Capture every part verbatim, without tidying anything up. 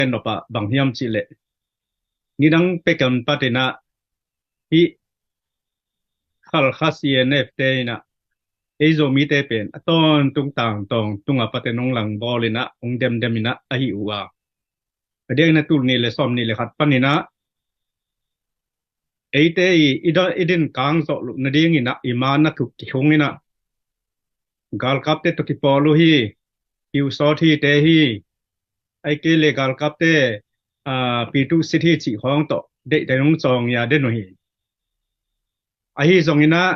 gen nop ah bang hiam cih leh, nidang pek a hong pat in ah hih Khalkha C N F te in ah ei Zomite pen a tawntung tangtawng tung a pat in hong langbawl in ah hong demdem in ah ahi uh a, a diakin ah tul nih le sawm nih le khat pan in ah eite i, i, da, i din kang zawh loh nading in ah i man a thuk kihung in ah galkapte tawh kipawl uh hi, piusawt hi te hi, ahih kei leh galkapte, aa, pitu sit hi cih khawng tawh deihtak in hong cawngia den uh hi. Ahi zongin ah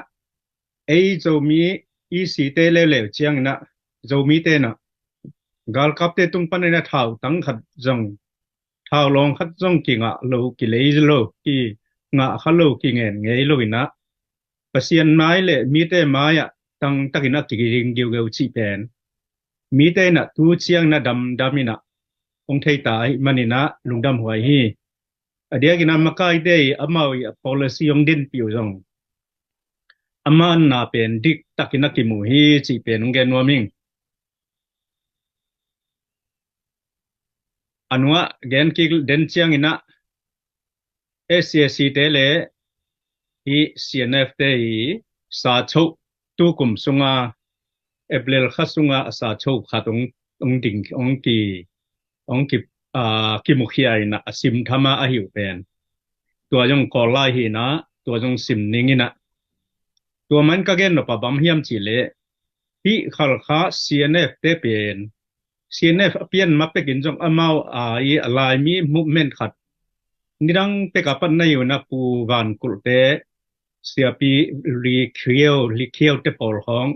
ei Zomi E C te leuleu ciangin ah Zomite in ah galkapte tung pan in ah thautang khat zong, thaulawng khat zong kingah lo, kilei lo, kingah kha lo, kingen ngei lo in ah Pasian mai le mite mai ah tangtakin ah kiging giugeu cih pen mite in ah tu ciangin ah damdam in ah hong thei ta ahih manin ah lungdam huai hi. A diakin ah makaite i amau i a policy hong dinpih uh zong a manna pen diktakin ah kimu hi cih pen hong gen nuam ing. A nungah gen kik den ciangin ah S C S C te le hih C N F te i sachoh tukum sunga April kha sunga a sachoh khat hong, hong ding, hong ki, hong ki, aa, kimukhia in ah a sim tham a ahi uh pen. Tua zong Kawl lai hi in ah tua zong sim ning in ah. Tua man ka gen nop ah bang hiam cih leh hih Khalkha C N F te pen C N F a pian ma pekin zong amau a i a Laimi movement khat nidang pek a pat na hi uh in ah Pu Van Kulh te, Siapi Li Khieu, Li Khieu te pawl khawng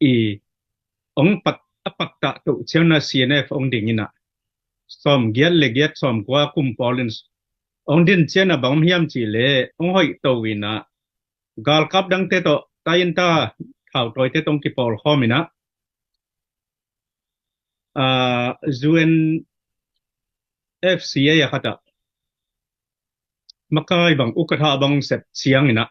i hong pat, a pattah toh ciangin ah C N F hong ding in ah sawm giat le giat sawm kua kum pawl in hong din ciangin ah bang hiam cih leh hong hoih to in ah galkap dangte tawh tainta thautawite tawh hong kipawl khawm in ah, aa, U N F C A a khat ah makai bang ukatha bang sep ciangin ah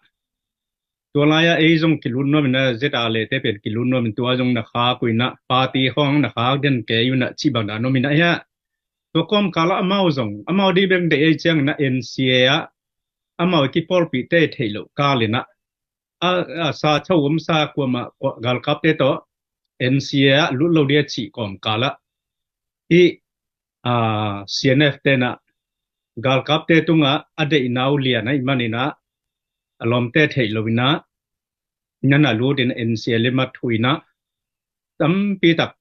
tua lai-ah ei zong kilut nuam in ah Z R le te pen kilut nuam in tua zong na khak uh in ah party khawng na khak den kei uh in ah cih bang dan om in ah hi a. Tua kawmkal ah amau zong amau dih beng deih ei ciangin ah N C A ah amau i kipawlpihte theih loh kal in ah a, a sachoh om sa kuamah galkapte tawh N C A ah lut lo ding a cih kawmkal ah hih, aa, C N F te in ah galkapte tungah a deihna uh lian ahih manin ah a lawmte theih lo in ah na na lut in N C A lim ah thu in ah tampi tak,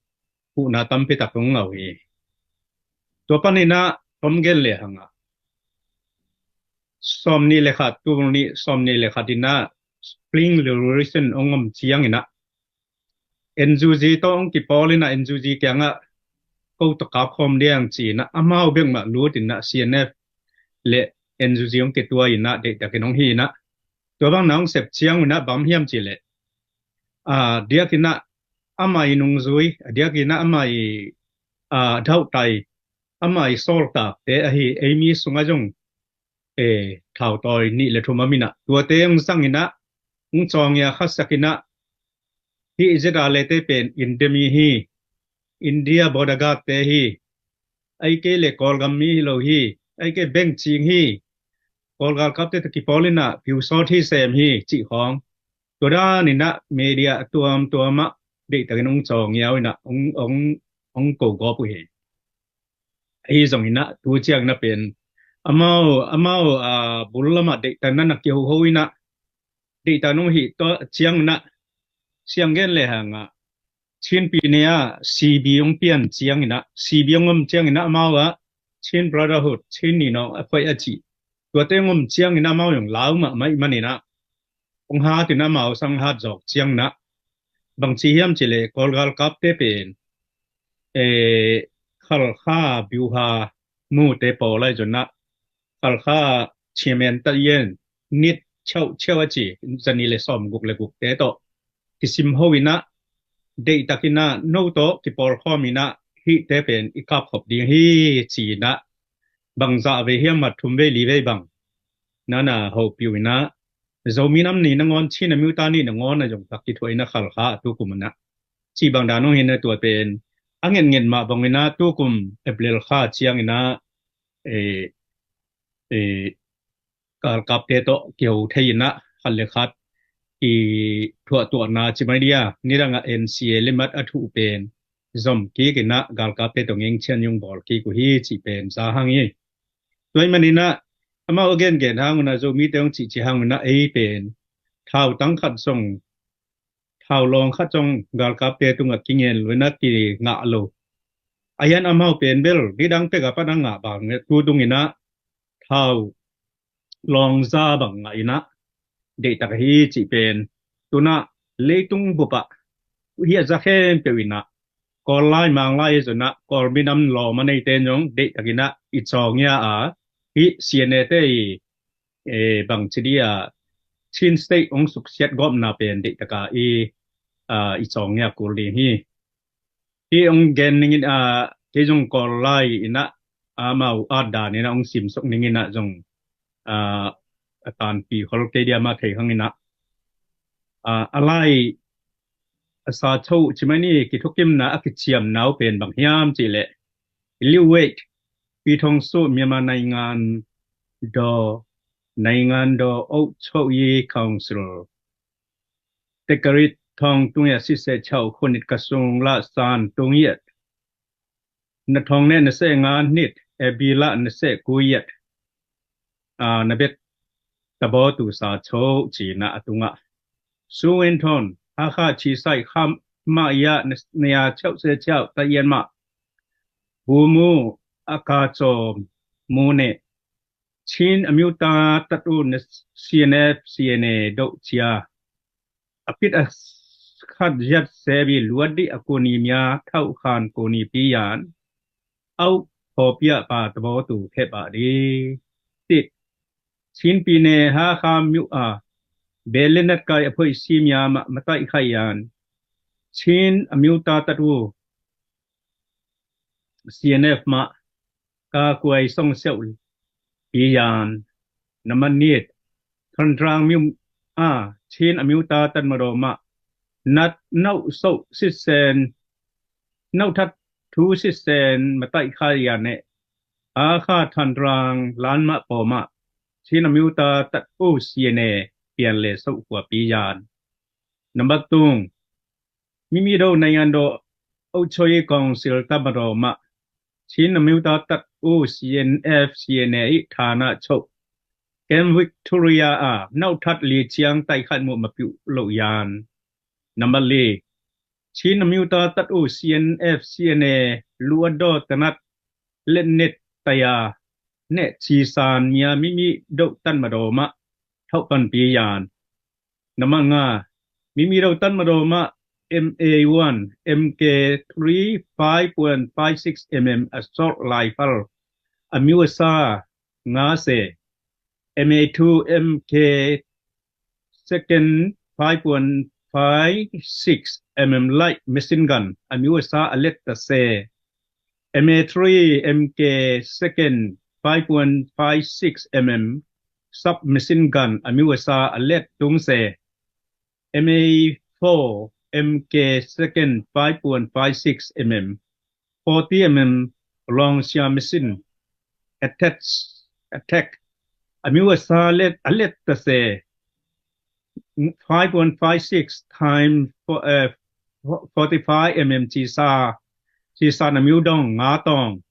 huhna tampi tak hong ngah uh hi. Tua panin ah tom gen lehang ah sawm nih le khat, tul nih sawm nih le khat in ah Spring Revolution hong om ciangin ah N U G tawh hong kipawl in ah N U G kiangah ko tawh kap khawm ding ci in ah amau bek mah lut in ah C N F le N U G hong kituah in ah deihtakin hong hi in ah tua bang na hong sep ciang un ah bang hiam cih leh, aa, diakin ah amah i nungzui, a diakin ah amah i, aa, dauhtai, amah i sawltakte ahi ei mi sungah zong, e, thautawi nih le thum om in ah tuate hong zang in ah hong cawngia khasak in ah hih Z R le te pen India mi hi, India border guard te hi, ahih kei leh Kawlgam mi hi lo hi, ahih kei bengcing hi, Kawl galkapte tawh kipawl in ah piusawt hi sem hi cih khawng tua dan in ah media a tuamtuam ah deihtakin hong cawngia uh in ah hong, hong, hong ko gawp uh hi. Ahi zongin ah tu ciangin ah pen amau, amau, aa, bul lamah deihtakin ah na kihoho in ah deihtakin hong hih tua ciangin ah siang gen lehang ah Chin pi ne ah C B hong pian ciangin ah, C B hong om ciangin ah amau ah Chin Brotherhood, Chin ni no a khoih a cih tuate hong om ciangin ah amau zong lau mahmah ahih manin ah hong hat in ah amau sang hat zawk ciangin ah bang ci hiam cih leh Kawl galkapte pen, e, Khalkha biuha mute pawl ahi zongin ah Khalkha chairman ta yen nit chau chau a ci, zani le sawm guk le gukte tawh kisim ho in ah deihtakin ah no tawh kipawl khawm in ah hihte pen i kap khop ding hi ci in ah bangzah vei hiam, mat thum vei li vei bang na na hopih uh in ah Zomi nam ni nangawn, Chin a miuta ni nangawn a zong tak kithuah in ah Khalkha a tukum un ah cih bang dan hong hi in ah tua pen a ngetnget mah bang in ah tukum April kha ciangin ah eh, eh, galkapte tawh kiho thei in ah khat le khat kithuahtuahna ci mai dia, nidang ah N C A limit a thuh pen zom kik in ah galkapte tawh ngengchian zong bawl kik uh hi cih pen za hang hi. Tua ahih manin ah amau a gengen hang un ah, Zomite hong cihcih hang un ah ei pen thautang khat zong, thaulawng khat zong galkapte tungah kingen lo in ah kingah lo. A hian amau pen bel nidang pek a pan a ngah bang tu tung in ah thaulawng za bang ngah in ah deihtak hi cih pen tu-in ah leitung bup ah hih a za khempeuh in ah Kawl lai Mang lai zong ah Kawl minam lawm a neite zong deihtak in ah i cawng ia a, hih C N A te i, eh, bangci dia Chin State hong suksiat gawpna pen deihtak a i, ah, i cawng ia kul ding hi. Hih hong gen ning in ah, kei zong Kawl lai in ah amau at dan in ah hong simsuk ning in ah zong, ah, a tanpi khol kei dia mah thei hang in ah, ah, a lai a sa cho ci mai ni, kithukimna a kiciamna uh pen bang hiam cih leh, Liu Wei, Pi Thong Su, Myanmar Naingan Daw, Naingan Daw Auk Cho Yi Council, Tekarit Thong Tung Yat Sit Se Chau Khunit Kasung La San Tung Yat, na thong ne na se nga nit, e bi la na se ku yat, a, na bet tabaw tu sa cho ci na a tungah. Su en thon, ha kha ci sai kham ma ya na, na ya chau se chau ta yan ma. Bu mu a ka cho mu ne. Chin a miu ta tat u na C N F, C N A do cia. A pit a khat ziat se bi luat di a kuni mia thau khan kuni pi yan. Au, khawpia pa tabaw tu phe ba di. Tit. Chin pi ne ha kha miu a. Belenat kai a phoi si mia ma, matai khai yan. Chin a miu ta tat u. C N F ma. Ka kuai song seu pi yan. Naman nit. Thandrang miu a. Chin a miu ta tat ma do ma. Nat nau so sit sen. Nau that thu sit sen matai khai yan ne. A kha Thandrang lan ma po ma. Chin a miu ta tat u C N A pian le so kua pi yan. Number tung. Mimi do Naingan Daw Auk Cho Yi Council ta ma do ma. Chin a miu ta tat u C N F, C N A i thana cho. Kem Victoria a nau that li chiang tai khat mu ma piu lo yan. Number li. Chin a miu ta tat u C N F, C N A lu a do tanat let net taya ne ci san mia mimi do tan ma do ma. Thau pan pi yan. Number nga. Mimi do tan ma do ma M A one, M K three, five point five six M M assault rifle. A miu a sa nga se. M A two, M K second, five point five six M M light machine gun. A miu a sa a let ta se. M A three, M K second, five point five six M M submachine gun. A miu a sa a let tung se. M A four, M K second, five point five six M M, forty M M long sia machine attack, attack. A miu a sa let, a let ta se. Five point five six time for, uh, forty-five M M ci sa, ci sa na miu dong nga tong.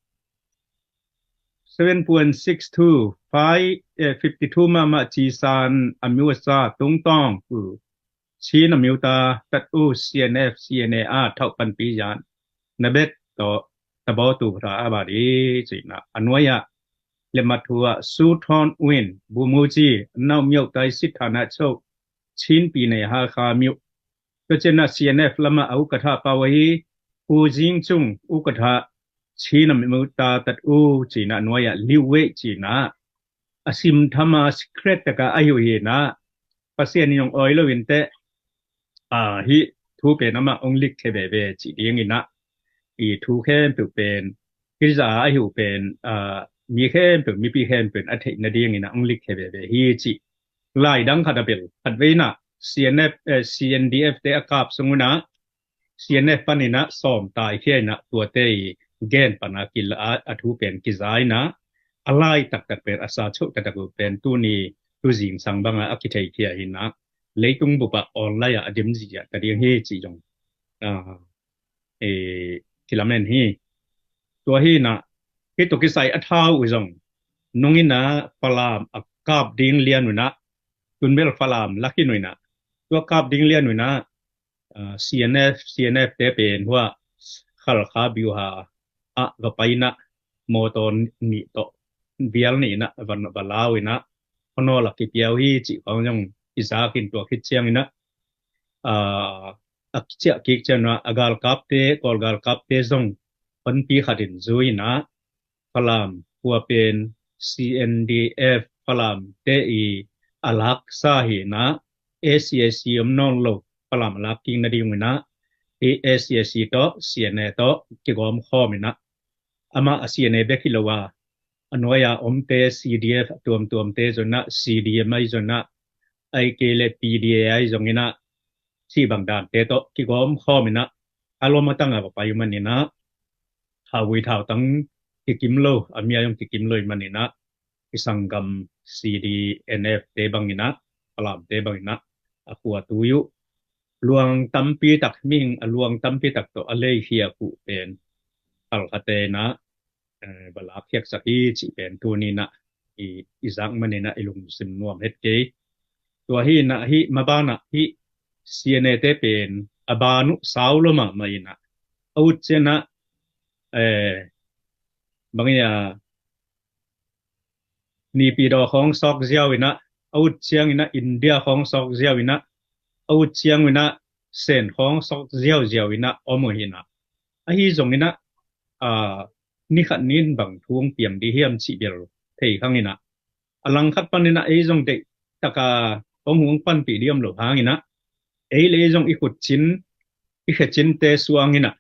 Seven point six two, five, eh, fifty-two mama ci san a miu a sa tung tong. Chin a miu ta tat u C N F, C N A a thau pan pi yan. Na bet to tabaw tu ra a ba di ci na. A nuai a le ma thu a Su Thon Win, bu mu ci, nau miau tai sit thana cho. Chin pi nei ha kha miu. Tua cian a C N F lama a ukatha pau ahi, U Zing Cung ukatha Chin a miu ta tat u ci na nuai a liu wei ci na. A sim thama secret taka a hiu hi na. Pasian in ong oi lo in te, a, hi thu pen ama ong lik the veve ci ding in a. I thu khempeuh pen, kiza a hiu pen, a, mi khempeuh, mipi khempeuh a theih na ding in a ong lik the veve hi ci. Lai dang khat a bel, khat vei na, C N F, eh, C N D F te a kap sung una, C N F pan in a sawm tai khia in a tuate i gen pan a kila a, a thu pen kiza in a, a lai taktak pen, a sa choh taktak uh pen tuni tu zingsang bangah a kitheikhia hi in ah, leitung bupah online ah a dim ziahziah ta ding hi cih zong, ah, eh, kilamen hi. Tua hi in ah, hih tawh kisai a thau uh zong nung in ah Falam a kap ding lian uh in ah, tunbel Falam la khin uh in ah, tua kap ding lian uh in ah, ah, C N F, C N F te pen hua Khalkha biuha ah va pai in ah, mawtaw nih tawh, bial nih in ah va, va lau in ah, honawl a kipia uh hi cih khawng zong i zak in, tua khit ciangin ah, ah, a ciah kik ciang ah a galkapte, Kawl galkapte zong honpi khat in zui in ah, Falam khua pen C N D F Falam te i a laksa hi in ah, A C S C om nawn lo Falam a lak kik nading uh in ah, i A C S C tawh C N A tawh kigawm khawm in ah, amah a C N A bek hi lo a, a nuai a omte C D F a tuamtuamte zong in ah, C D M ahi zong in ah, ahih kei leh P D A ahi zong in ah, cih bang dante tawh kigawm khawm in ah, a lom a tang a va pai uh manin ah, thauvui thautang kikim lo, a mi a zong kikim lo ih manin ah, i sanggam C D N F te bangin ah, Falam te bangin ah, a khua tui uh. Luang tampi tak, mihing a luang tampi tak tawh a leikhiak uh pen Khalkhate in ah, eh, va lakkhiaksak hi cih pen tuni in ah i, i zak manin ah i lungsim nuam het kei. Tua hi in ah, hih maban ah hih C N A te pen a ban uh sau lo mahmah in ah, a ut ciang ah, eh, bang hiam, Naypyidaw khawng sawk ziau in ah, a ut ciangin ah India khawng sawk ziau in ah, a ut ciangin ah Sen khawng sawk ziauziau in ah om uh hi in ah, ahi zongin ah, ah, ni khat ni in bang thu hong piang ding hiam cih bel thei khang in ah, a langkhat panin ah ei zong deih taka hong hong panpih ding om lo hangin ah, ei le ei zong i khutcin, i khecinte suangin ah,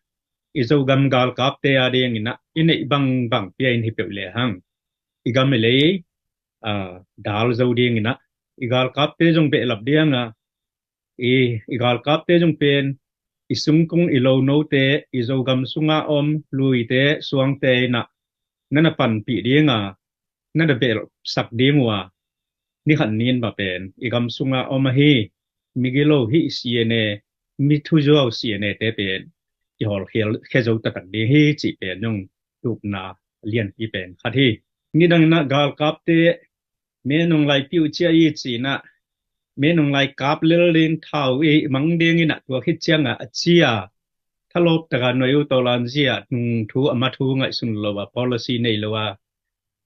i Zogam galkapte a dingin ah i neih bangbang pia in hi peuh lehang, i gam i lei, ah, dal zo dingin ah, i galkapte zong behlap ding a, i, i galkapte zong pen i sungkung i lonote, i Zogam sunga om luite, suangte in ah na na panpih ding a, na na behlapsak ding uh a, ni khat ni in mah pen i gam sunga om ahi migilo, hih C N A, mi thuzuau C N A te pen kihawlkhia zo taktak ding hi cih pen zong tupna lianpi pen khat hi. Nidangin ah galkapte Min Aung Hlaing piu ciah i ci in ah, Min Aung Hlaing kap lel ding, thau i mang dingin ah, tua khit ciang ah a ci a, thalawp taka nuai uh tawlan zia, nung thu a ma thu ngaihsun lo a, policy nei lo a,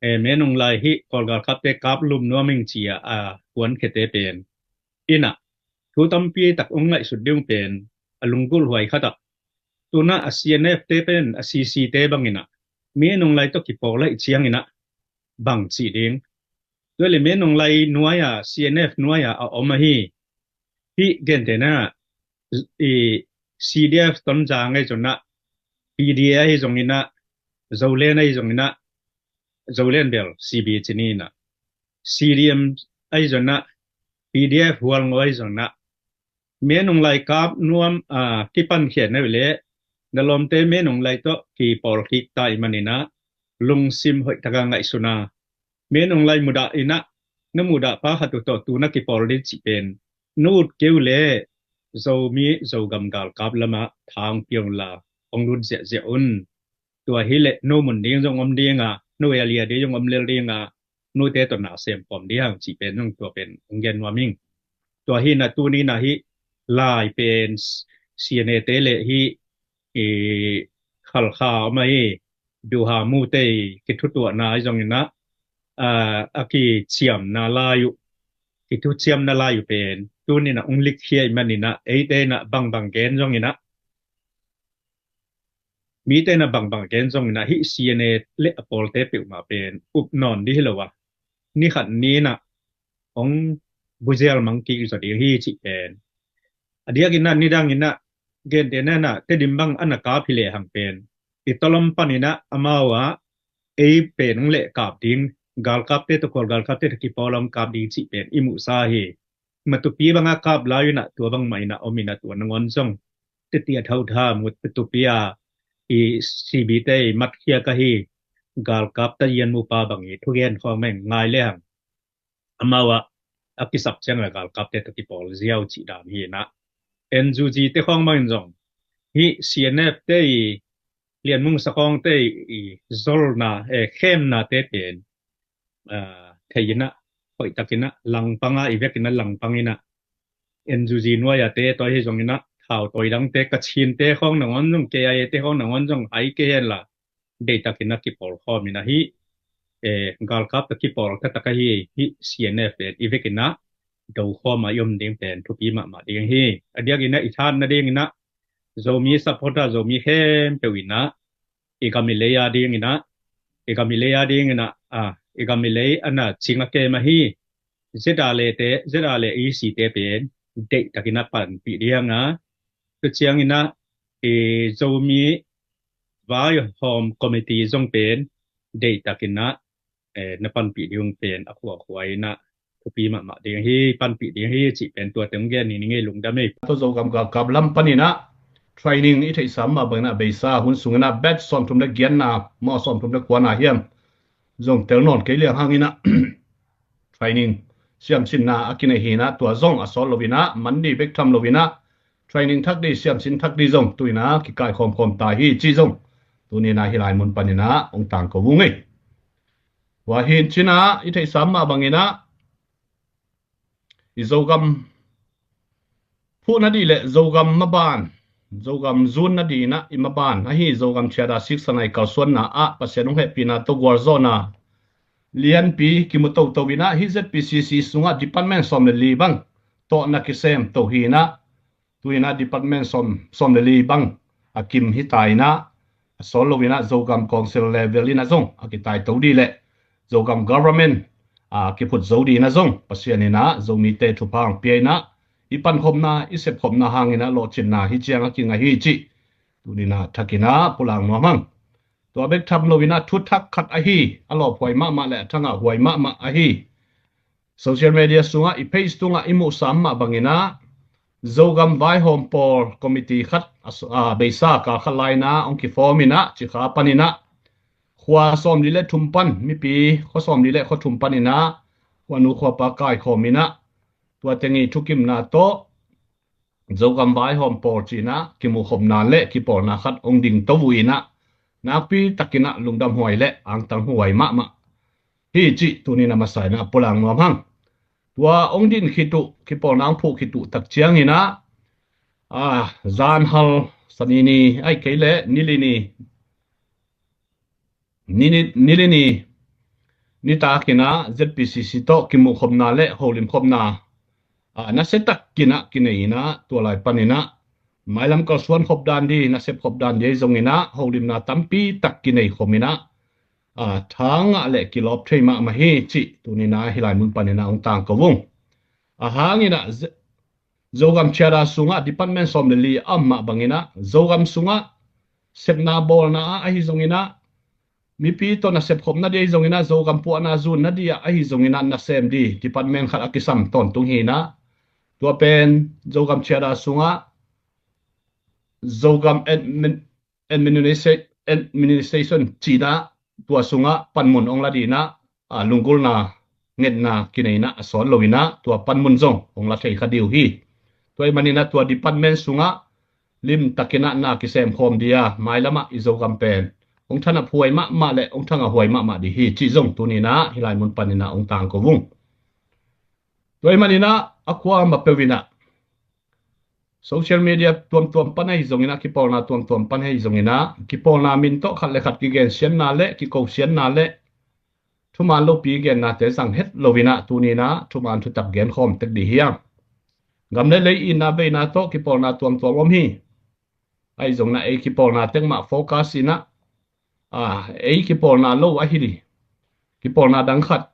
eh, Min Aung Hlaing hih Kawl galkapte kap lum nuam ing ci a, a kuankhete pen in ah, thu tampi tak hong ngaihsut ding pen a lunggulh huai khat ah, tu in ah a C N F te pen a C C te bangin ah Min Aung Hlaing tawh kipawl ahih ciangin ah bang cih ding. Tua leh Min Aung Hlaing nuai a, C N F nuai a a om ahi, hih gentehna, i, C D F Tonzang ahi zongin ah, P D A ahi zongin ah, Zoland ahi zongin ah, Zoland bel C B ci ni in ah, C D M ahi zongin ah, P D F Hualngo ahi zongin ah, Min Aung Hlaing kap nuam, ah, kipankhia na uh leh, na lawmte Min Aung Hlaing tawh kipawl kik ta ih manin ah, lungsim hoih taka ngaihsun a, Min Aung Hlaing mudah in ah, na mudah pa khat uh tawh tu na kipawl ding cih pen na ut kei uh leh, Zomi Zogam galkap lamah tha hong pia un la, hong lut ziahziah un. Tua hi leh no mun ding zong om ding a, no area ding zong om lel ding a, note tawh na sem khawm ding hang cih pen zong tua pen hong gen nuam ing. Tua hi in ah tuni in ah hih lai pen C N A te leh hih, i, Khalkha om ahi, Duha mute i kithutuahna ahi zongin ah, ah, a kiciamna lai uh, kithuciamna lai uh pen tuni in ah hong likkhia ih manin ah, eite in ah bangbang gen zongin ah, mite in ah bangbang gen zongin ah, hih C N A leh a pawlte peuhmah pen up nawn ding hi lo a, ni khat ni in ah hong buzial mang kik zaw ding hi cih pen. A diakin ah nidangin ah, gentehna in ah Tedim bang a na kap hi lehang pen, i tawlom panin ah amau ah ei pen hong leh kap ding, galkapte tawh, Kawl galkapte tawh kipawl a hong kap ding cih pen i muhsa hi. Matupi bangah kap lai uh in ah, tua bangmah in ah om in ah, tua nangawn zong teti a thau tha, Matupi a i C B te i matkhiak ahi, galkapte lianmupa bang i thugen khawng meng ngai le hang, amau ah a kisap ciang a galkapte tawh kipawl ziau cih dan hi inah, N U G te khawng bangin zong hih C N F te i lianmung sakawngte i zolna, eh, khemnate pen, ah, thei inah, hoihtak inah, langpanga i vek inah, langpang inah, N U G nuai-ate tawi hi zong inah, thau tawi dangte, Kachinte khawng nangawn zong, K I A te khawng nangawn zong hai kei henla, deihtak inah kipawl khawm inah hih, eh, galkap tawh kipawl taktak ahi hih C N F pen i vek inah do khawm a i om ding pen thupi mahmah ding hi. A diak inah i thahat nading inah, Zomi supporter, Zomi khempeuh inah, i gam i lei a ding inah, i gam i lei a ding inah, a, i gam i lei a na cing a kem ahi Z R A te, Z R A E C te pen deihtak inah panpih ding a, tu ciang inah i Zomi Vaihawm Committee zong pen deihtak inah, eh, na panpih ding pen a khuakhua inah thupi mahmah ding hi, panpih ding hi cih pen tua teng gen ni ngei, lungdam ei. Tua Zogam galkap lam pan inah training i theihsa mah bang inah beisa hun sung inah batch sawmthum le giatna maw, sawmthum le kuana hiam zong tel nawn kei liang hang inah training siamsinna a kinei hi inah, tua zong a sawt lo inah man di bek tham lo inah training thak di, siamsin thak di zong tu inah kikai khawmkhawm ta hi cih zong tuni inah hih lai mun pan inah hong tangko vung ei. Tua hi in cin ah i theihsa mah bang inah i Zogam phuh nadih le Zogam maban, Zogam zun nadih inah i maban ahi Zogam Chiada siksanna i kalsuanna ah Pasian hong hehpihna tawh gualzawhna lianpi kimu toto inah hih Z P C C sungah department sawm le li bang tawh na kisem to hi inah, tu inah department sawm, sawm le li bang a kim hi ta inah, a sawt lo inah Zogam Council level inah zong a kitai to di le Zogam government a kiphut zo di inah zong Pasian inah Zomite thupha hong pia inah, i pankhopna, i sepkhopna hang inah lawhcinna hi ciang a kinga hi cih tuni inah thak inah pulak nuam hang. Tua bek tham lo inah thuthak khat ahi, a lawphuai mahmah le a thangah huai mahmah ahi, social media sungah, i page tungah i muhsa mah bang inah Zogam Vaihawm Pawl Committee khat a, a beisa kal khat lai inah hong kifawm inah, Cikha pan inah khua sawmli le thum pan, mipi khua sawmli le khua thum pan inah khuanu khuapa kaikhawm inah, tua teng i thukimna tawh Zogam Vaihawm Pawl ci inah kimuhkhopna le kipawlna khat hong ding to uh inah, nakpi tak inah lungdamhuai le angtanghuai mahmah hi cih tuni inah masa inah pulak nuam hang. Tua hong din khit uh, kipawlna hong phuh khit uh tak ciang inah, a, zanhal, Sani ni ahih kei le Nili ni, Nili, Nili ni nitak inah Z P C C tawh kimuhkhopna le holimkhopna, a, nasia tak inah kinei inah, tua lai pan inah mailam kalsuan khop dan di, nasep khop dan di ahi zong inah holimna tampi tak kinei khawm inah, a, thangah le kilawp thei mahmah hi cih tuni inah hih lai mun pan inah hong tangko vung. A hang inah Z-, Zogam Chiada sungah department sawm le li a om mah bang inah Zogam sungah sepna bawlna ah ahi zong inah, mipi tawh nasep khop nadih ahi zong inah, Zogam puahna zun nadih ah ahi zong inah nasem di department khat a kisam tawntung hi inah, tua pen Zogam Chiada sungah Zogam admin-, administra-, administration ci inah, tua sungah panmun hong la di inah, a, lunggulna, ngetna kinei inah a sawt lo inah, tua panmun zong hong la thei kha di uh hi. Tua ahih man inah tua department sungah limtak inah na kisem khawm di a, mailam ah i Zogam pen hong thanaphuai mahmah le hong thangahuai mahmah di hi cih zong tuni inah hih lai mun pan inah hong tangko vung. Tua ahih man inah a kua mah peuh inah social media tuamtuam pan ahi zong inah, kipawlna tuamtuam pan ahi zong inah, kipawlna min tawh khat le khat kigensiatna le kikosiatna le thuman lopi gennate zang het lo inah tuni inah thuman thutak gen khawm tek di hi hang. Gam le lei itna veina tawh kipawlna tuamtuam om hi. Ahi zong inah ei kipawlna tek mah focus inah, a, ei kipawlna lo ahi di, kipawlna dang khat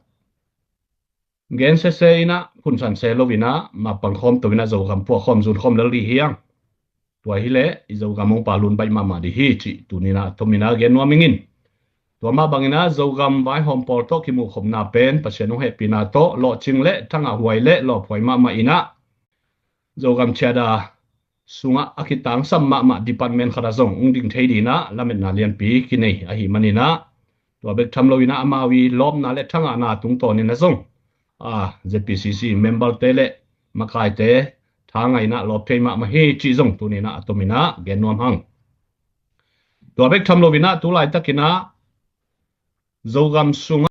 gen sese inah, phunsan se lo inah, mapang khawm to inah Zogam puah khawm zun khawm lel di hi hang. Tua hi leh i Zogam hong palun baih mahmah di hi cih tuni inah thum inah gen nuam ing in. Tua mah bang inah Zogam Vaihawm Pawl tawh kimuhkhopna pen Pasian hong hehpihna tawh lawhcing le thangahuai le lawphuai mahmah inah, Zogam Chiada sungah a kitangsam mahmah department khat ah zong hong ding thei di inah lametna lianpi kinei ahih man inah, Tua bek tham loin ah amau i lawpna le thangahna tungtawnin ah zong, a, Z P C C member te le makaite tha ngahin ah lawp thei mahmah hi cih zong tunin ah a tomin ah gen nuam hang. Tua bek tham loin ah tu laitakin ah Zogam sung